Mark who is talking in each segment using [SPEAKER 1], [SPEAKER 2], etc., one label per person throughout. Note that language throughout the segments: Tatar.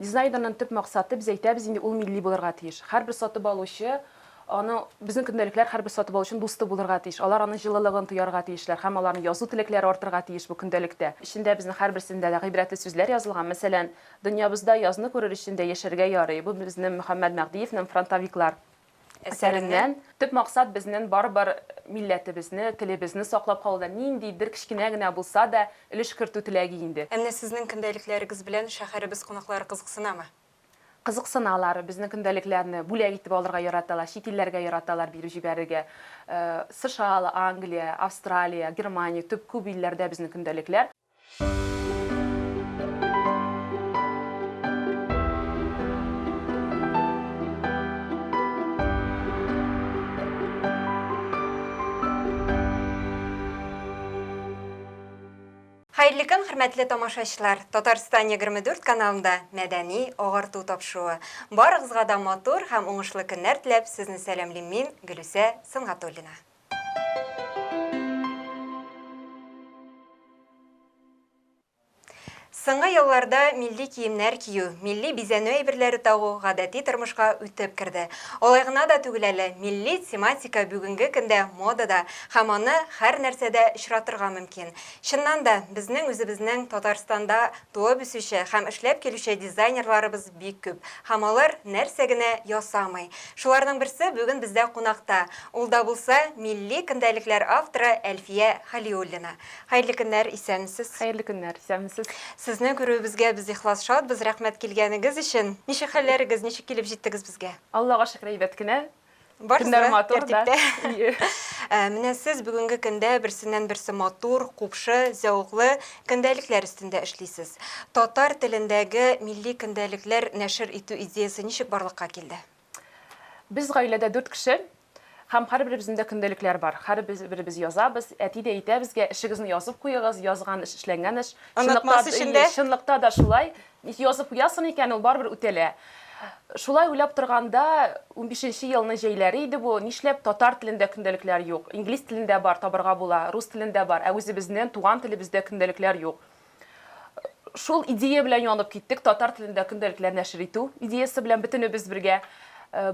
[SPEAKER 1] Дизайнерның төп максаты, без әйтәбез инде, ул милли булырга тиеш. Һәрбер сатып алучы аны, безнең көндәлекләр һәрбер сатып алучының дусты булырга тиеш. Алар аның җылылыгын тоярга тиешләр һәм аларның язу теләкләре артырга тиеш бу көндәлектә. Эчендә безнең һәрберсендә дә гыйбрәтле сүзләр язылган. Мәсәлән, Дөньябызда язны күрер өчен дә яшәргә ярый. Бу безнең Мөхәммәд Мәһдиевнең Фронтовиклар әсәреннән. Төп максат безнен барыбер милләтебезне, телебезне саклап калуда ниндидер кечкенә генә булса да өлеш кертү теләге инде.
[SPEAKER 2] Ә менә сезнең көндәлекләрегез белән шәһәребез кунаклары кызыксынамы?
[SPEAKER 1] Кызыксыналар, безнең көндәлекләрне бүләк итеп алырга яраталар, чит илләргә яраталар биреп җибәрергә. США, Англия, Австралия, Германия, төп күп илләрдә безнең көндәлекләр.
[SPEAKER 2] Хәерле көн, хөрмәтле тамашачылар! Татарстан 24 каналында Мәдәни агарту тапшыруы. Барыгызга да матур һәм уңышлы көннәр теләп, сезне сәламлим мин, Гөлүсә Сөнгатуллина. Соңгы елларда милли киемнәр кию, милли бизәнү әйберләре тагу гадәти тормышка үтеп керде. Алай гына да түгел әле, милли тематика бүгенге көндә модада һәм аны һәр нәрсәдә очратырга мөмкин. Чыннан да, безнең үзебезнең Татарстанда туып үсүче һәм эшләп килүче дизайнерларыбыз бик күп һәм алар нәрсә генә ясамый. Шуларның берсе бүген бездә кунакта. Ул да булса, милли көндәлекләр авторы Әлфия Хәлиуллина. Хәерле көннәр, исәнмесез.
[SPEAKER 1] Хәерле көннәр, исәнмесез.
[SPEAKER 2] Сезне күрүебезгә без ихлас шатбыз, рәхмәт килгәнегез өчен. Ничек хәлләрегез, ничек килеп җиттегез безгә?
[SPEAKER 1] Аллага шөкер, әйбәт кенә.
[SPEAKER 2] Барысы
[SPEAKER 1] Көннәр
[SPEAKER 2] да
[SPEAKER 1] матур да.
[SPEAKER 2] тәртиптә.
[SPEAKER 1] Ие.
[SPEAKER 2] Менә сез бүгенге көндә берсеннән-берсе матур, купшы, зәвыклы көндәлекләр өстендә эшлисез. Татар телендәге милли көндәлекләр нәшер итү идеясе ничек барлыкка килде?
[SPEAKER 1] Без гаиләдә дүрт кеше һәм һәрберебезнең дә көндәлекләр бар. Һәрберебез язабыз. Әти дә әйтә безгә, эшегезне язып куегыз, язган эш, эшләнгән эш.
[SPEAKER 2] Онытмас өчен дә.
[SPEAKER 1] Чынлыкта да шулай. Язып куясың икән, ул барыбер үтәлә. Шулай уйлап торганда, унбишенче елны җәйләре иде бу, нишләп татар телендә көндәлекләр юк? Инглиз телендә бар, табырга була, рус телендә бар, ә үзебезнең туган телебездә көндәлекләр юк. Шул идея белән янып киттек, татар телендә көндәлекләр нәшер итү идеясе белән бөтенебез бергә.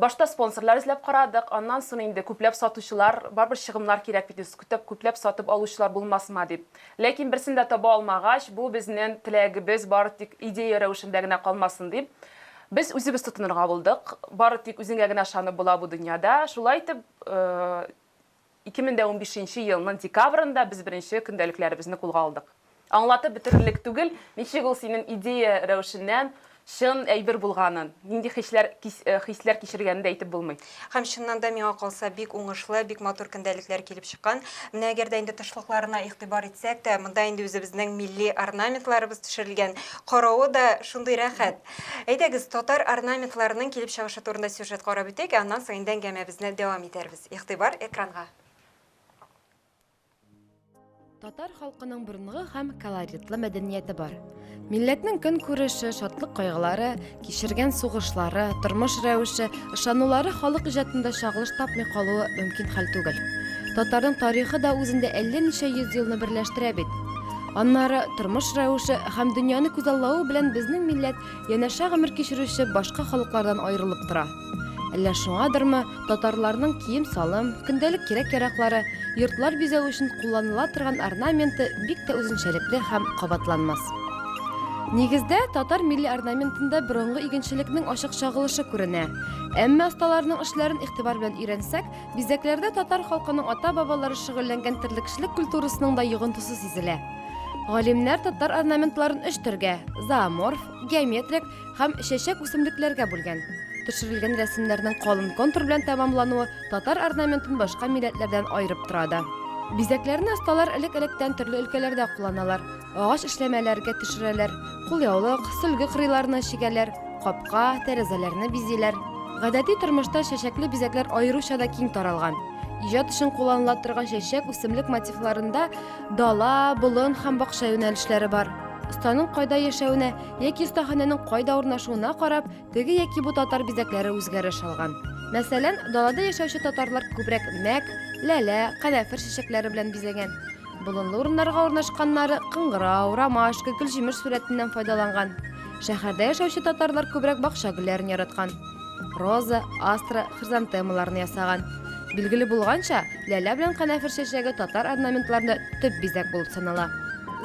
[SPEAKER 1] Башта спонсорлар эзләп карадык, аннан соң инде күпләп сатучылар, барыбер чыгымнар кирәк бит, күпләп, күпләп сатып алучылар булмасма дип. Ләкин берсен дә таба алмагач, бу безнең теләгебез бары тик идея рәвешендә генә калмасын дип, без үзебез тотынырга булдык. Бары тик үзеңә генә ышанып була бу дөньяда. Шулай итеп, 2015 нче елның декабрендә без беренче көндәлекләребезне кулга алдык. Аңлатып бетерерлек түгел, ничек ул синең идея рәвешеннән чын әйбер булганын, нинди хисләр хисләр кичергәнен дә әйтеп булмый.
[SPEAKER 2] Һәм чыннан да, миңа калса, бик уңышлы, бик матур көндәлекләр килеп чыккан. Менә әгәр дә инде тышлыкларына игътибар итсәк тә, монда инде үзебезнең милли орнаментларыбыз төшерелгән. Каравы да шундый рәхәт. Әйдәгез, татар орнаментларының килеп чыгышы турында сюжет карап үтик, ә аннан соң инде әңгәмәбезне дәвам итәрбез. Игътибар экранга!
[SPEAKER 3] Татар халкының борынгы һәм колоритлы мәдәнияте бар. Милләтнең көнкүреше, шатлык-кайгылары, кичергән сугышлары, тормыш рәвеше, ышанулары халык иҗатында чагылыш тапмый калуы мөмкин хәл түгел. Татарның тарихы да үзендә әллә ничә йөз елны берләштерә бит. Аннары, тормыш рәвеше һәм дөньяны күзаллавы белән безнең милләт янәшә гомер кичерүче башка халыклардан аерылып тора. Әллә шуңадырмы, татарларның кием-салым, көндәлек кирәк-яраклары, йортлар бизәү өчен кулланыла торган орнаменты бик тә үзенчәлекле һәм кабатланмас. Нигездә, татар милли орнаментында борынгы игенчелекнең ачык чагылышы күренә. Әмма осталарның эшләрен игътибар белән өйрәнсәк, бизәкләрдә татар халкының ата-бабалары шөгыльләнгән терлекчелек культурасының да йогынтысы сизелә. Галимнәр татар орнаментларын өч төргә, зооморф, геометрик һәм чәчәк үсемлекләргә бүлгән. Төшерелгән рәсемнәрнең калын контур белән тәмамлануы татар орнаментын башка милләтләрдән аерып тора да. Бизәкләрне осталар элек-электән төрле өлкәләрдә кулланалар, агач эшләмәләргә төшерәләр, кулъяулык, сөлге кырыйларына чигәләр, капка, тәрәзәләрне бизиләр. Гадәти тормышта чәчәкле бизәкләр аеруча да киң таралган. Иҗат өчен кулланыла торган чәчәк-үсемлек мотивларында дала, болын һәм бакча юнәлешләре бар. Останың кайда яшәвенә яки остаханәнең кайда урнашуына карап, теге яки бу татар бизәкләре үзгәреш алган. Мәсәлән, далада яшәүче татарлар күбрәк мәк, ләлә, канәфер чәчәкләре белән бизәгән. Болынлы урыннарга урнашканнары кыңгырау, ромашка, гөлҗимеш сурәтеннән файдаланган. Шәһәрдә яшәүче татарлар күбрәк бакча гөлләрен яраткан. Роза, астра, хризантемаларны ясаган. Билгеле булганча, ләлә белән канәфер чәчәге татар орнаментларында төп бизәк булып санала.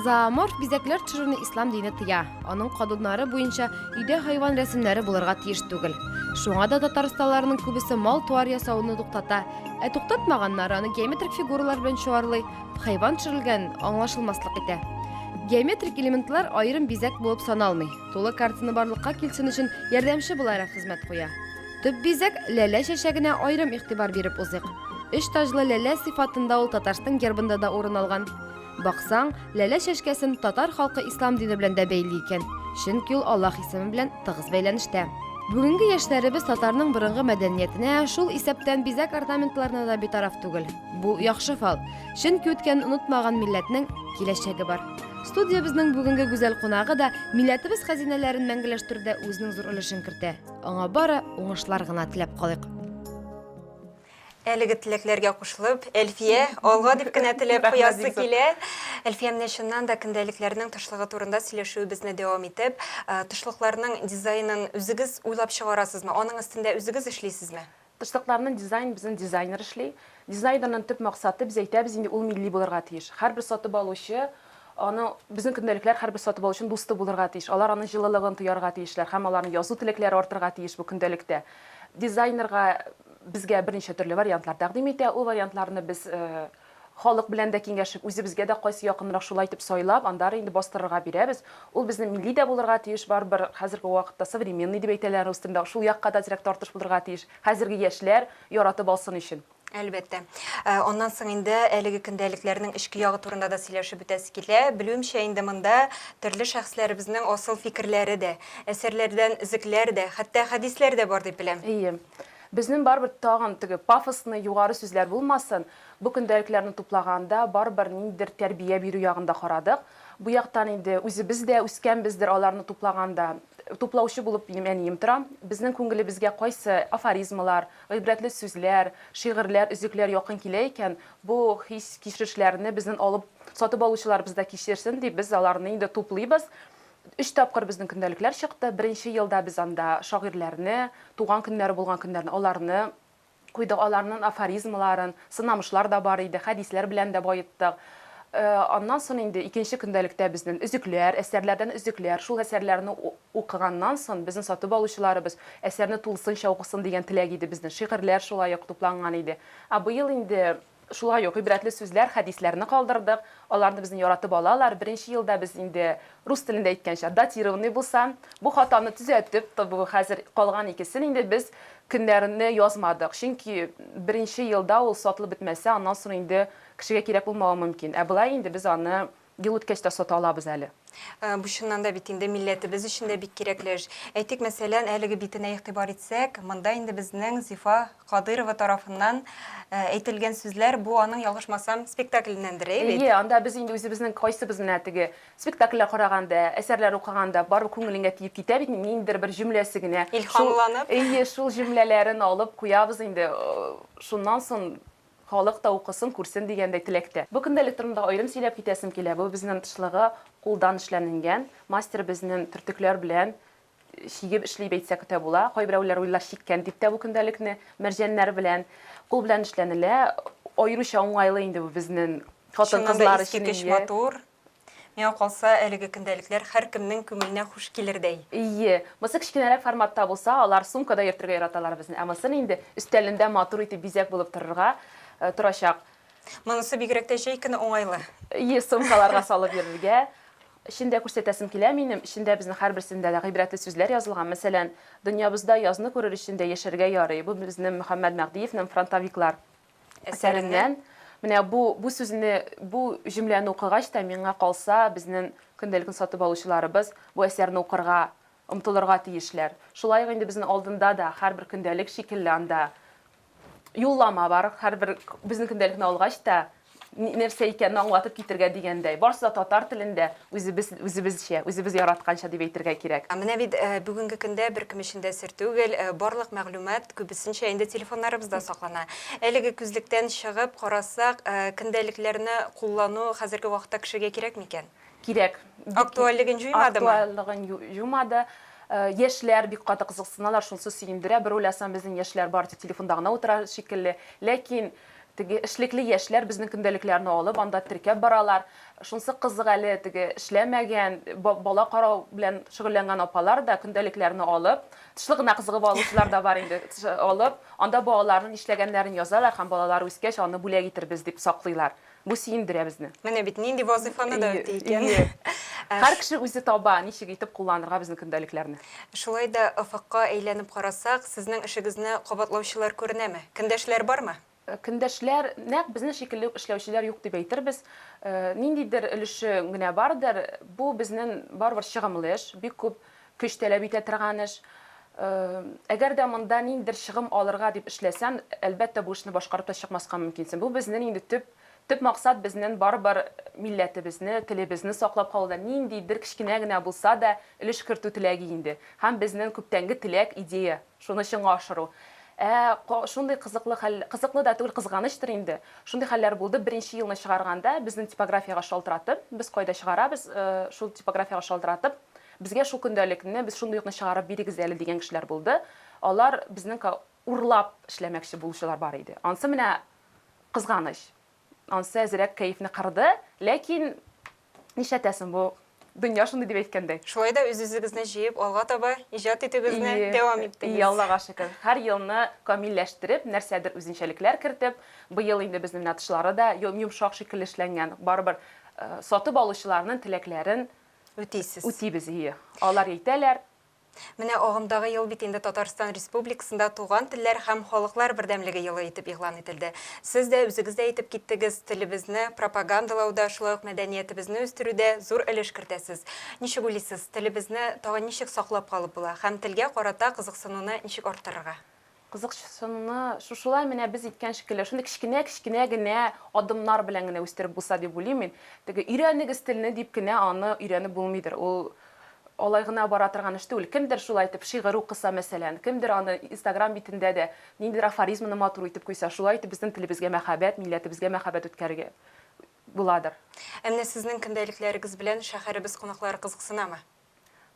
[SPEAKER 3] Зооморф бизәкләр төшерүне ислам дине тыя. Аның кануннары буенча өйдә хайван рәсемнәре булырга тиеш түгел. Шуңа да татар осталарының күбесе мал-туар ясауны туктата, ә туктатмаганнары аны геометрик фигуралар белән чуарлый, хайван төшерелгәнен аңлашылмаслык итә. Геометрик элементлар аерым бизәк булып саналмый. Тулы картина барлыкка килсен өчен ярдәмче буларак хезмәт куя. Төп бизәк, ләлә чәчәгенә аерым игътибар биреп узыйк. Өч таҗлы ләлә сыйфатында ул Татарстан гербында да урын алган. Баксаң, ләлә чәчкәсен татар халкы ислам дине белән дә бәйли икән, чөнки ул Аллаһ исеме белән тыгыз бәйләнештә. Бүгенге яшьләребез татарның борынгы мәдәниятенә, шул исәптән бизәк-орнаментларына да битараф түгел. Бу, яхшы фал. Чөнки үткәнен онытмаган милләтнең киләчәге бар. Студиябезнең бүгенге гүзәл кунагы да милләтебез хәзинәләрен мәңгеләштерүдә үзенең зур өлешен кертә. Аңа бары уңышлар гына теләп калыйк.
[SPEAKER 2] Әлеге теләкләргә кушылып, Әлфия, алга дип кенә теләп куясы килә. Әлфия, менә чыннан да көндәлекләрнең тышлыгы турында сөйләшүебезне дәвам итеп, тышлыкларның дизайнын үзегез уйлап чыгарасызмы? Аның өстендә үзегез эшлисезме?
[SPEAKER 1] Тышлыкларның дизайнын безнең дизайнер эшли. Дизайнерның төп максаты, без әйтәбез инде, ул милли булырга тиеш. Һәрбер сатып алучы аны, безнең көндәлекләр һәрбер сатып алучының дусты булырга тиеш. Алар аның җылылыгын тоярга тиешләр һәм аларның язу теләкләре артырга тиеш бу көндәлектә. Дизайнерга безгә берничә төрле вариантлар тәкъдим итә. Ул вариантларны без халык белән дә киңәшеп, үзебезгә дә кайсы якынрак шулай итеп сайлап, аннары инде бастырырга бирәбез. Ул безнең милли дә булырга тиеш, барыбер хәзерге вакытта современный дип әйтәләр рус телендә, шул якка да әзрәк тартыш булырга тиеш, хәзерге яшьләр яратып алсын өчен.
[SPEAKER 2] Әлбәттә. Аннан соң инде әлеге көндәлекләрнең эчке ягы турында да сөйләшеп үтәсе килә. Белүемчә, инде монда төрле шәхесләребезнең асыл фикерләре дә, әсәрләрдән өзекләр дә, хәтта хәдисләр дә бар дип беләм.
[SPEAKER 1] Әйе. Безнең барыбер тагын теге пафосный югары сүзләр булмасын, Бу көндәлекләрне туплаганда, барыбер ниндидер тәрбия бирү ягын да карадык. Бу яктан инде үзебез дә үскәнбездер аларны туплаганда. Туплаучы булып минем әнием тора. Безнең күңелебезгә кайсы афоризмалар, гыйбрәтле сүзләр, шигырьләр, өзекләр якын килә икән, бу хис-кичерешләрне безнең алып, сатып алучыларыбыз да кичерсен дип, без аларны инде туплыйбыз. Өч тапкыр безнең көндәлекләр чыкты. Беренче елда без анда шагыйрьләрне, туган көннәре булган көннәрне, аларны куйдык, аларның афоризмаларын, сынамышлар да бар иде, хәдисләр белән дә баеттык. Аннан соң инде икенче көндәлектә безнең өзекләр, әсәрләрдән өзекләр, шул әсәрләрне укыганнан соң безнең сатып алучыларыбыз әсәрне тулысынча укысын дигән теләк иде безнең. Шигырьләр шулай ук тупланган иде. Ә быел инде Шулай ук гыйбрәтле сүзләр, хәдисләрне калдырдык. Аларны безне яратып алалар. Беренче елда без инде рус телендә әйткәнчә, датированный булса, бу хатаны төзәтеп, бу хәзер калган икесен инде без көннәрне язмадык. Чөнки беренче елда ул сатылып бетмәсә, аннан соң инде кешегә кирәк булмавы мөмкин. Ә болай инде без аны Ел үткәч тә сата алабыз әле.
[SPEAKER 2] Бу чыннан да бит инде милләтебез өчен дә бик кирәкле эш. Әйтик, мәсәлән, әлеге битенә игътибар итсәк, монда инде безнең Зифа Кадыйрова тарафыннан әйтелгән сүзләр, бу аның, ялгышмасам, спектакленнәндер, әйе бит?
[SPEAKER 1] Әйе, анда без инде үзебезнең кайсыбыз менә теге спектакльләр караганда, әсәрләр укыганда барыбер күңелеңә тиеп китә бит ниндидер бер җөмләсе генә.
[SPEAKER 2] Илһамланып.
[SPEAKER 1] Әйе, шул җөмләләрен алып куябыз инде. Шуннан соң Халык та укысын, күрсен дигәндәй теләктә. Бу көндәлек турында аерым сөйләп китәсем килә. Бу безнең тышлыгы кулдан эшләненгән. Мастер безнең төртекләр белән чигеп эшли дип әйтсәк тә була. Кайберәүләр уйлар чиккән дип тә бу көндәлекне мәрҗәннәр белән. Кул белән эшләнелә. Аеруча уңайлы инде бу безнең хатын-кызлар өчен.
[SPEAKER 2] Чыннан да искиткеч матур. Миңа калса, әлеге көндәлекләр һәркемнең күңеленә хуш килердәй.
[SPEAKER 1] Ие. Монысы кечкенәрәк форматта булса, алар сумкада йөртергә яраталар безне. Ә монысын инде өстәлендә матур итеп бизәк булып торырга торачак.
[SPEAKER 2] Монысы бигрәк тә җәй көне уңайлы.
[SPEAKER 1] Ие, сумкаларга салып йөрергә. Эчен дә күрсәтәсем килә минем. Эчендә безнең һәрберсендә дә гыйбрәтле сүзләр язылган. Мәсәлән, Дөньябызда язны күрер өчен дә яшәргә ярый. Бу безнең Мөхәммәд Мәһдиевнең Фронтовиклар. Әсәреннән. Менә бу, бу сүзне, бу җөмләне укыгач та, миңа калса, безнең көндәлекне сатып алучыларыбыз бу әсәрне укырга омтылырга тиешләр. Шулай ук инде безнең алдында да һәрбер көндәлек шикелле анда юллама бар. Һәрбер безнең көндәлекне алгач та, нәрсә икәнен аңлатып китергә дигәндәй. Барысы да татар телендә, үзебез, үзебезчә, үзебез яратканча дип әйтергә кирәк.
[SPEAKER 2] Менә бит бүгенге көндә беркем өчен дә сер түгел, барлык мәгълүмат күбесенчә инде телефоннарыбызда саклана. Әлеге күзлектән чыгып карасак, көндәлекләрне куллану хәзерге вакытта кешегә кирәк микән?
[SPEAKER 1] Кирәк.
[SPEAKER 2] Актуальлеген җуймадымы?
[SPEAKER 1] Актуальлеген җуймады. Яшьләр бик каты кызыксыналар, шунысы сөендерә. Бер уйласаң, безнең яшьләр бары тик телефонда гына утыра шикелле. Ләкин теге эшлекле яшьләр безнең көндәлекләрне алып, анда теркәп баралар. Шунысы кызык әле, теге эшләмәгән, бала карау белән шөгыльләнгән апалар да көндәлекләрне алып, тышлык гына кызыгып алучылар да бар инде, алып, анда балаларның нишләгәннәрен язалар һәм балалары үскәч, аны бүләк итербез дип саклыйлар. Бу сөендерә безне.
[SPEAKER 2] Менә бит нинди вазыйфаны да үти икән.
[SPEAKER 1] Һәр кеше үзе таба, ничек итеп кулланырга безнең көндәлекләрне.
[SPEAKER 2] Шулай да офыкка әйләнеп карасак, сезнең эшегезне кабатлаучылар күренәме? Көндәшләр бармы?
[SPEAKER 1] Көндәшләр, нәкъ безнең шикелле үк эшләүчеләр юк дип әйтербез. Ниндидер өлеше генә бардыр. Бу безнең барыбер чыгымлы эш, бик күп көч таләп итә торган эш. Әгәр дә монда ниндидер чыгым алырга дип эшләсән, әлбәттә, бу эшне башкарып та чыкмаска мөмкинсең. Бу безнең инде төп төп максат безнең барыбер милләтебезне, телебезне саклап калуда ниндидер кечкенә генә булса да өлеш кертү теләге инде. Һәм безнең күптәнге теләк, идея, шуны чынга ашыру. Ә шундый кызыклы хәл, кызыклы да түгел, кызганычтыр инде. Шундый хәлләр булды, беренче елны чыгарганда безнең типографиягә шалтыратып, без кайда чыгарабыз, шул типографиягә шалтыратып, Безгә шул көндәлекне, без шундый укны чыгарып бирегез әле дигән кешеләр булды. Алар безнең урлап эшләмәкче булучылар бар иде. Ансы менә кызганыч. Ансы әзрәк кәефне кырды, ләкин нишләтәсең, бу дөнья шундый дип әйткәндәй.
[SPEAKER 2] Шулай да үз-үзегезне җыеп, алга таба иҗат итүегезне дәвам иттегез.
[SPEAKER 1] Ие, Аллага шөкер. Һәр елны камилләштереп, нәрсәдер үзенчәлекләр кертеп, быел инде безнең менә тышлары да йомшак шикелле эшләнгән. Барыбер сатып алучыларның теләкләрен
[SPEAKER 2] Үтисез.
[SPEAKER 1] Үтибез, ие. Алар әйтәләр.
[SPEAKER 2] Менә агымдагы ел бит инде Татарстан Республикасында Туган телләр һәм халыклар бердәмлеге елы итеп игълан ителде. Сез дә үзегез дә әйтеп киттегез, телебезне пропагандалауда, шулай ук мәдәниятебезне үстерүдә зур өлеш кертәсез. Ничек уйлыйсыз, телебезне тагын ничек саклап калып була һәм телгә карата кызыксынуны ничек арттырырга?
[SPEAKER 1] Кызыксынуны шушылай менә без иткән шикелле, шундый кечкенә-кечкенә генә адымнар белән генә үстереп булса дип уйлыйм мин. Теге өйрәнегез телне дип кенә аны өйрәнеп булмыйдыр. Ул алай гына бара торган эш түгел. Кемдер шулай итеп шигырь укыса, мәсәлән, кемдер аны Инстаграм битендә дә ниндидер афоризмны матур итеп куйса, шулай итеп безнең телебезгә мәхәббәт, милләтебезгә мәхәббәт үткәрергә буладыр.
[SPEAKER 2] Ә менә сезнең көндәлекләрегез белән шәһәребез кунаклары кызыксынамы?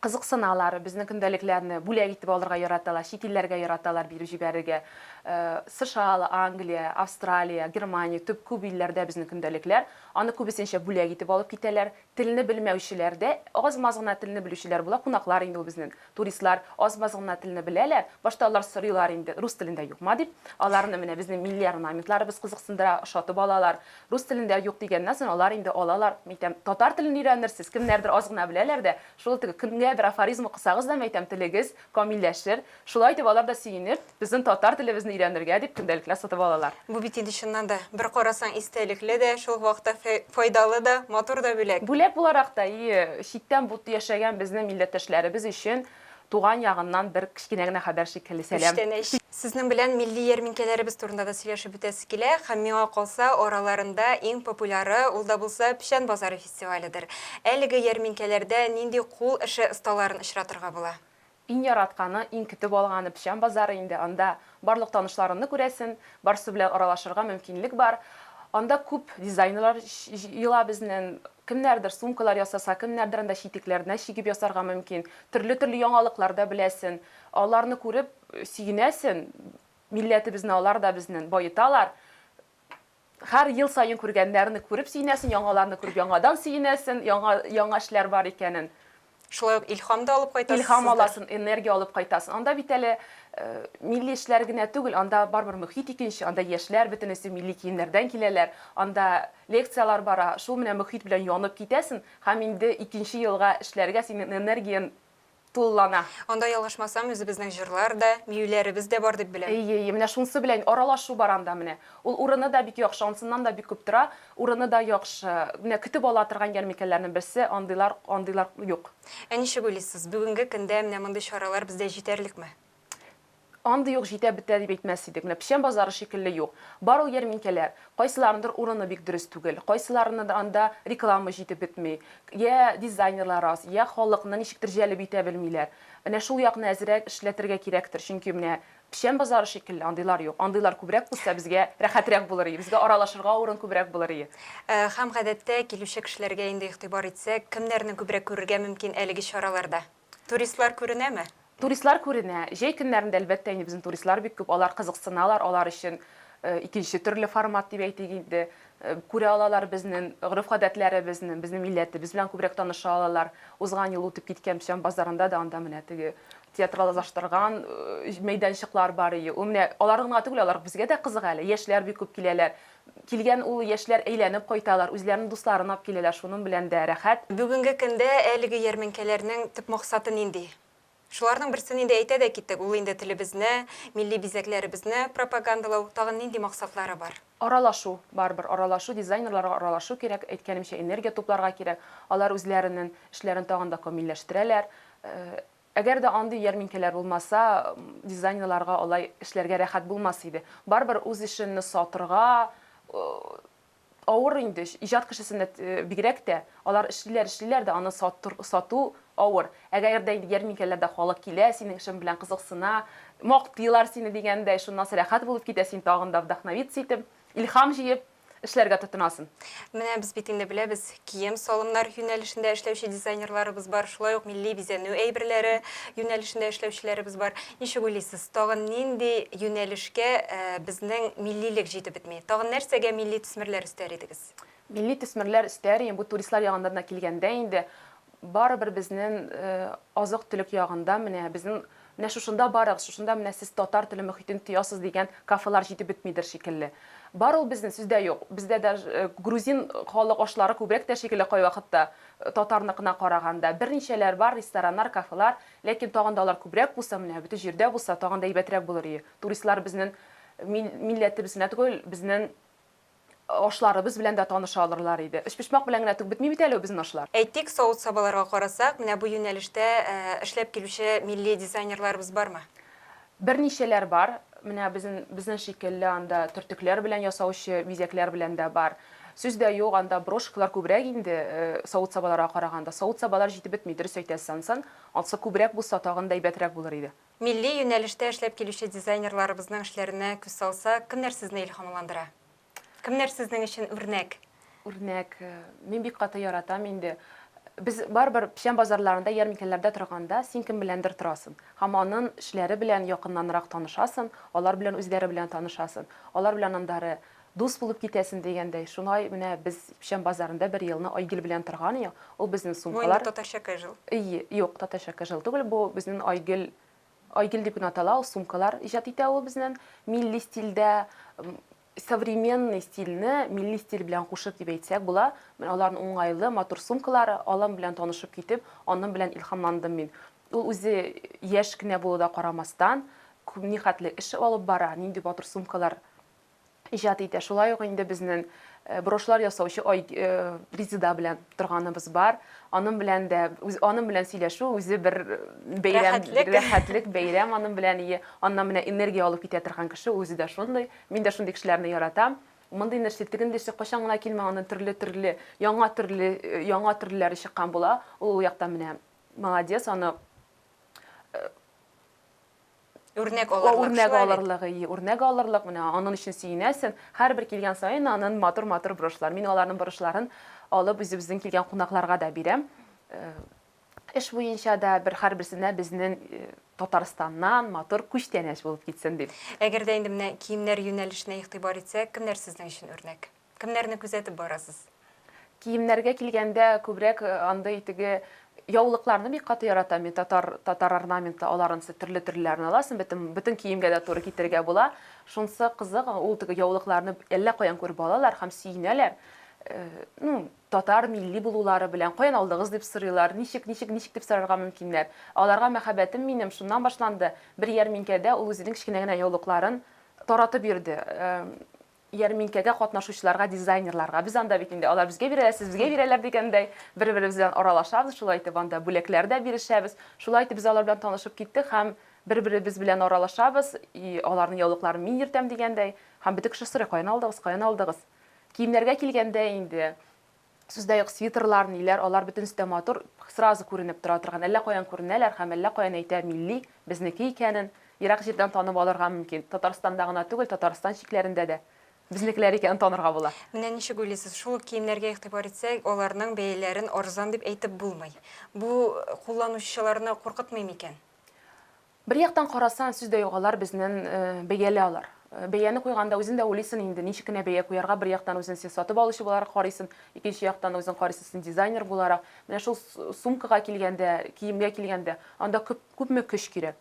[SPEAKER 1] Кызыксыналар, безнең көндәлекләрне бүләк итеп алырга яраталар, чит илләргә яраталар биреп җибәрергә. США, Англия, Австралия, Германия, төп күп илләрдә безнең көндәлекләр. Аны күбесенчә бүләк итеп алып китәләр. Телне белмәүчеләр дә, аз-маз гына телне белүчеләр була, кунаклар инде ул безнең, туристлар аз-маз гына телне беләләр. Башта алар сорыйлар инде, рус телендә юкма дип. Аларны менә безнең милли орнаментларыбыз кызыксындыра, ошатып алалар. Рус телендә юк дигәннән соң, алар инде алалар, мәйтәм, татар телен өйрәнерсез, кемнәрдер аз гына беләләр дә, шул теге көнгә бер афоризм укысагыз да, мәйтәм, телегез камилләшер. Шулай итеп, алар да сөенеп, безнең татар телебезне өйрәнергә дип көндәлекләр сатып алалар.
[SPEAKER 2] Бу бит инде чыннан да, бер карасаң, истәлекле дә, шул ук вакытта файдалы да, матур да бүләк.
[SPEAKER 1] Бүләк буларак та, и, читтән бу яшәгән безнең милләттәшләребез өчен Туган ягыннан бер кечкенә генә хәбәр шикелле, сәлам.
[SPEAKER 2] Күчтәнәч. Сезнең белән милли ярминкәләребез турында да сөйләшеп үтәсе килә һәм миңа калса, араларында иң популяры, ул да булса Печән базары фестиваледер. Әлеге ярминкәләрдә нинди кул эше осталарын очратырга була?
[SPEAKER 1] Иң яратканы, иң көтеп алганы Печән базары инде. Анда барлык танышларыңны күрәсен, барысы белән аралашырга мөмкинлек бар. Анда күп дизайнерлар җыела безнен. Кемнәрдер сумкалар ясаса, кемнәрдер анда читекләрне чигеп ясарга мөмкин. Төрле-төрле яңалыклар да беләсен. Аларны күреп сөенәсен. Милләтебезне алар да безнен баеталар. Һәр ел саен күргәннәрне күреп сөенәсен, яңаларны күреп яңадан сөенәсен, яңа, яңа эшләр бар икәнен.
[SPEAKER 2] Шулай ук илһам да алып кайтасыз
[SPEAKER 1] Илһам аласың, энергия алып кайтасың. Анда бит әле милли эшләр генә түгел, анда барыбер мөхит икенче, анда яшьләр бөтенесе милли киемнәрдән киләләр, анда лекцияләр бара. Шул менә мөхит белән янып китәсең һәм инде икенче елга эшләргә синең энергияң тулылана.
[SPEAKER 2] Анда, ялгышмасам, үзебезнең җырлар да, биюләребез дә бар дип беләм.
[SPEAKER 1] Әйе, әйе, менә шунысы белән аралашу бар анда менә. Ул урыны да бик яхшы, ансыннан да бик күп тора. Урыны да яхшы. Менә көтеп ала торган ярминкәләрнең берсе, андыйлар, андыйлар юк.
[SPEAKER 2] Ә ничек уйлыйсыз, бүгенге көндә менә мондый чаралар бездә җитәрлекме?
[SPEAKER 1] Андый юк, җитә бетә дип әйтмәс идек. Менә Печән базары шикелле юк. Бар ул ярминкәләр. Кайсыларындыр урыны бик дөрес түгел, кайсыларыныдыр анда реклама җитеп бетми, йә дизайнерлар аз, йә халыкны ничектер җәлеп итә белмиләр. Менә шул якны әзрәк эшләтергә кирәктер, чөнки менә Печән базары шикелле андыйлар юк. Андыйлар күбрәк булса, безгә рәхәтрәк булыр ие, безгә аралашырга урын күбрәк булыр ие.
[SPEAKER 2] Һәм гадәттә килүче кешеләргә инде игътибар итсәк, кемнәрне күбрәк күрергә мөмкин әлеге чараларда? Туристлар күренәме?
[SPEAKER 1] Туристлар күренә. Җәй көннәрендә, әлбәттә инде, безнең туристлар бик күп. Алар кызыксыналар, алар өчен икенче төрле формат дип әйтик инде. Күрә алалар безнең гореф-гадәтләребезне, безнең милләтебез белән күбрәк таныша алалар. Узган ел үтеп киткән Печән базарында да анда менә теге театраллаштырган мәйданчыклар бар ие. Ул менә алар гына түгел, алар безгә дә кызык әле. Яшьләр бик күп киләләр. Килгән ул яшьләр әйләнеп кайталар, үзләренең дусларын алып киләләр, шуның белән дә рәхәт.
[SPEAKER 2] Бүгенге көндә әлеге ярминкәләрнең төп максаты нинди? Шуларның берсен инде әйтә дә киттек, ул инде телебезне, милли бизәкләребезне пропагандалау, тагын нинди максатлары бар?
[SPEAKER 1] Аралашу, барыбер аралашу, дизайнерларга аралашу кирәк, әйткәнемчә, энергия тупларга кирәк, алар үзләренен эшләрен тагын да камилләштерәләр. Әгәр дә андый ярминкәләр булмаса, дизайнерларга алай эшләргә рәхәт булмас иде. Барыбер үз эшеңне сатырга авыр инде, иҗат кешесенә бигрәк тә. Алар эшлиләр, эшлиләр дә, аны сату авыр. Әгәр дә инде ярминкәләрдә халык килә, синең эшең белән кызыксына, мактыйлар сине дигәндәй, шуннан соң рәхәт булып китә, син тагын да вдохновиться итеп, илһам җыеп, эшләргә тотынасын.
[SPEAKER 2] Менә без бит инде беләбез, кием-салымнар юнәлешендә эшләүче дизайнерларыбыз бар, шулай ук милли бизәнү әйберләре юнәлешендә эшләүчеләребез бар. Ничек уйлыйсыз, тагын нинди юнәлешкә безнең миллилек җитеп бетми? Тагын нәрсәгә милли төсмерләр өстәр идегез?
[SPEAKER 1] Милли төсмерләр өстәр идем, бу туристлар ягыннан да килгәндә инде, Барыбер безнен азык-төлек ягында менә безнең менә шушында барыгыз, шушында менә сез татар теле мохитен тоясыз дигән кафелар җитеп бетмидер шикелле. Бар ул безнең, сүз дә юк. Бездә даже грузин халык ашлары күбрәк тә шикелле кайвакытта татарныкына караганда. Берничәләр бар, рестораннар, кафелар, ләкин тагын да алар күбрәк булса, менә бөтен җирдә булса, тагын да әйбәтрәк булыр ие. Туристлар безнен милләтебез генә түгел, безнен ашларыбыз белән дә таныша алырлар иде. Өчпочмак белән генә түк бетми бит әле безнең ашлар.
[SPEAKER 2] Әйтик, савыт-сабаларга карасак, менә бу юнәлештә эшләп килүче милли дизайнерларыбыз бармы?
[SPEAKER 1] Берничәләр бар. Менә безнең, безнең шикелле анда төртекләр белән ясаучы бизәкләр белән дә бар. Сүз дә юк, анда брошкалар күбрәк инде, савыт-сабаларга караганда. Савыт-сабалар җитеп бетми, дөрес әйтәсез ансын. Ансы күбрәк булса, тагын да әйбәтрәк булыр иде.
[SPEAKER 2] Милли юнәлештә эшләп килүче дизайнерларыбызның эшләренә күз салсак, кемнәр сезне илһамландыра? Кемнәр сезнең өчен үрнәк?
[SPEAKER 1] Үрнәк. Мин бик каты яратам инде. Без барыбер печән базарларында, ярминкәләрдә торганда, син кем беләндер торасың. Һәм анын эшләре белән якыннанрак танышасың, алар белән үзләре белән танышасың. Алар белән аннары дус булып китәсен дигәндәй. Шулай менә без печән базарында бер елны Айгөл белән торган идек. Ул безнең сумкалар.
[SPEAKER 2] Бу инде татарча кэжуал.
[SPEAKER 1] Әйе, юк, татарча кэжуал түгел, бу безнең Айгөл, Айгөл дип кенә атала, ул сумкалар иҗат итә ул безнең милли стильдә, современный стильне милли стиль белән кушып дип әйтсәк була. Менә аларның уңайлы, матур сумкалары, алар белән танышып китеп, аның белән илһамландым мин. Ул үзе яшь кенә булу да карамастан, нихәтле эш алып бара, нинди матур сумкалар иҗат итә. Шулай ук инде безнең брошьлар ясаучы Ай Резеда белән торганыбыз бар. Аның белән дә үз аның белән сөйләшү үзе бер бәйрәм,
[SPEAKER 2] Рәхәтлек.
[SPEAKER 1] рәхәтлек, бәйрәм аның белән. Ие, аннан менә энергия алып китә торган кеше, ул үзе дә шундый. Мин дә шундый кешеләрне яратам. Мондый нәрсә, тегендәй эшле, кайчан гына килмә, аның төрле-төрле, яңа төрле, яңа төрлеләре чыккан була. Ул ул яктан менә молодец, аны
[SPEAKER 2] Үрнәк алырлык,
[SPEAKER 1] Үрнәк
[SPEAKER 2] шулай бит?
[SPEAKER 1] алырлык, ие, үрнәк алырлык, менә аның өчен сөенәсең. Һәрбер килгән саен аның матур-матур брошьлар. Мин аларның брошьларын алып үзебезнең килгән кунакларга да бирәм. Эш буенча да бер һәрберсенә безнең Татарстаннан матур күчтәнәч булып китсен дип.
[SPEAKER 2] Әгәр дә инде менә киемнәр юнәлешенә игътибар итсәк, кемнәр сезнең өчен үрнәк? Кемнәрне күзәтеп барасыз?
[SPEAKER 1] Киемнәргә килгәндә, күбрәк андый теге яулыкларны бик каты яратам мин, татар, татар орнаментлы, аларынсы төрле төрлеләрен аласың, бөтен, бөтен киемгә дә туры китерергә була. Шунысы кызык, ул теге яулыкларны әллә каян күреп алалар һәм сөенәләр. Ну, татар милли булулары белән, каян алдыгыз дип сорыйлар, ничек, ничек, ничек дип сорарга мөмкиннәр. Аларга мәхәббәтем минем шуннан башланды, бер ярминкәдә ул үзенең кечкенә генә яулыкларын таратып йөрде. ярминкәгә катнашучыларга, дизайнерларга. Без анда бит инде алар безгә бирәләр, сез безгә бирәләр дигәндәй, бер-беребез белән аралашабыз, шулай итеп анда бүләкләр дә бирешәбез. Шулай итеп без алар белән танышып киттек һәм бер-беребез белән аралашабыз, и аларның яулыкларын мин йөртәм дигәндәй. Һәм бөтен кеше сорый, каян алдыгыз, каян алдыгыз? Киемнәргә килгәндә инде, сүз дә юк, свитерлар, ниләр, алар бөтенесе дә матур, сразу күренеп тора торган, әллә каян күренәләр һәм әллә каян әйтә милли, безнеке икәнен, ерак җирдән танып алырга мөмкин. Татарстанда гына түгел, Татарстан чикләрендә дә безнекеләр икәнен танырга була.
[SPEAKER 2] Менә ничек уйлыйсыз, шул ук киемнәргә игътибар итсәк, аларның бәяләрен арзан дип әйтеп булмый. Бу кулланучыларны куркытмый микән?
[SPEAKER 1] Бер яктан карасан, сүз дә юк, алар безнен бәяле алар. Бәяне куйганда үзен дә уйлыйсын инде, ничек кенә бәя куярга, бер яктан үзен син сатып алучы буларак карыйсын, икенче яктан үзен карыйсын син дизайнер буларак. Менә шул сумкага килгәндә, киемгә килгәндә, анда күп, күпме көч кирәк.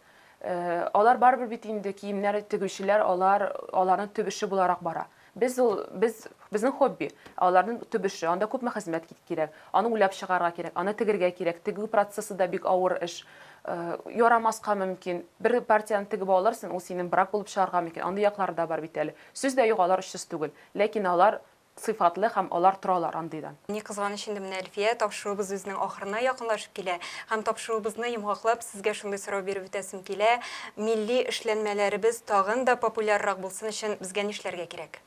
[SPEAKER 1] Алар барыбер бит инде киемнәр тегүчеләр, алар аларның төп эше буларак бара. Без ул, без, безнең хобби, ә аларның төп эше, анда күпме хезмәт кирәк, аны уйлап чыгарырга кирәк, аны тегергә кирәк, тегү процессы да бик авыр эш, ярамаска мөмкин, бер партияне тегеп алырсың, ул синең брак булып чыгарга мөмкин, андый яклары да бар бит әле. Сүз дә юк, алар очсыз түгел, ләкин алар сыйфатлы һәм алар торалар андыйдан.
[SPEAKER 2] Ни кызганыч инде менә, Әлфия, тапшыруыбыз үзенең ахырына якынлашып килә. Һәм тапшыруыбызны йомгаклап, сезгә шундый сорау биреп үтәсем килә, милли эшләнмәләребез тагын да популяррак булсын өчен безгә нишләргә кирәк?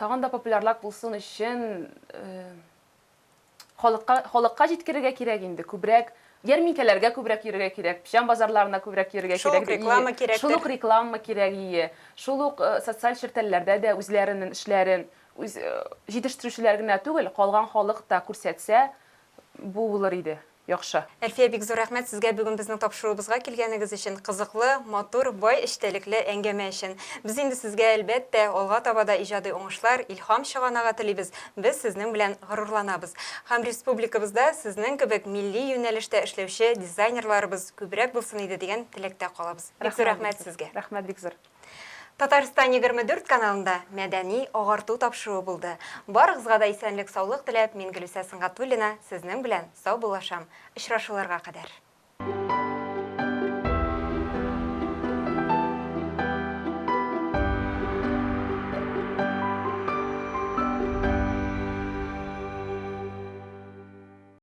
[SPEAKER 1] Тагын да популярлак булсын өчен халыкка, халыкка җиткерергә кирәк инде, күбрәк ярминкәләргә күбрәк йөрергә кирәк, печән базарларына күбрәк йөрергә
[SPEAKER 2] Шул
[SPEAKER 1] кирәк.
[SPEAKER 2] ук реклама кирәктер.
[SPEAKER 1] Шул ук реклама кирәк, ие. Шул ук социаль челтәрләрдә дә үзләренең эшләрен, үз җитештерүчеләр генә түгел, калган халык та күрсәтсә, бу булыр иде яхшы.
[SPEAKER 2] Әлфия, бик зур рәхмәт сезгә бүген безнең тапшыруыбызга килгәнегез өчен, кызыклы, матур, бай эчтәлекле әңгәмә өчен. Без инде сезгә, әлбәттә, алга таба да иҗади уңышлар, илһам чыганагы телибез. Без сезнең белән горурланабыз. Һәм республикабызда сезнең кебек милли юнәлештә эшләүче дизайнерларыбыз күбрәк булсын иде дигән теләктә калабыз. Бик зур рәхмәт сезгә.
[SPEAKER 1] Рәхмәт бик зур.
[SPEAKER 2] Татарстан 24 каналында мәдәни агарту тапшыруы булды. Барыгызга да исәнлек-саулык теләп, мин Гөлүсә Сөнгатуллина сезнең белән саубуллашам. Очрашуларга кадәр.